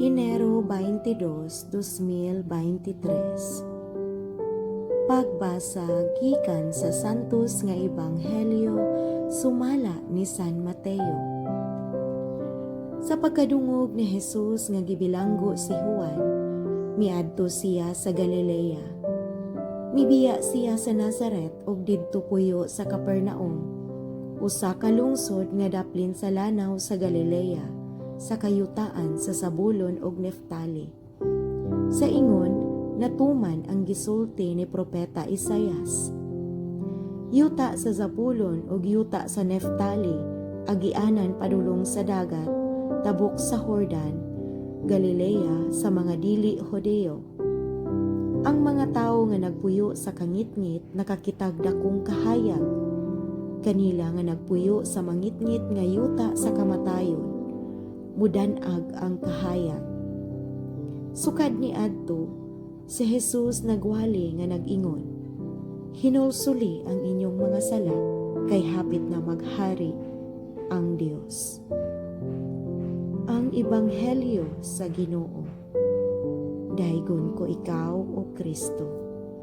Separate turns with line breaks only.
Enero 22, 2023. Pagbasa gikan sa Santos nga Ebanghelyo sumala ni San Mateo. Sa pagkadungog ni Jesus nga gibilanggo si Juan, miadto siya sa Galilea. Mibiya siya sa Nazaret ug didto puyo sa Capernaum, usa ka lungsod nga daplin sa lanaw sa Galilea, sa kayutaan sa Zabulon ug Neftali. Sa ingon, natuman ang gisulti ni Propeta Isayas: "Yuta sa Zabulon ug yuta sa Neftali, agianan padulong sa dagat, tabok sa Jordan, Galilea sa mga dili Hodeo. Ang mga tawo nga nagpuyo sa kangitngit nakakitag dakong kahayag. Kanila nga nagpuyo sa mangitngit nga yuta sa kamatayon, mudan-ag ang kahayag." Sukad ni adto, si Jesus nagwali nga nag-ingon, "Hinulsuli ang inyong mga sala kay hapit na maghari ang Dios." Ang Ebanghelyo sa Ginoo. Daygon ko ikaw, O Kristo.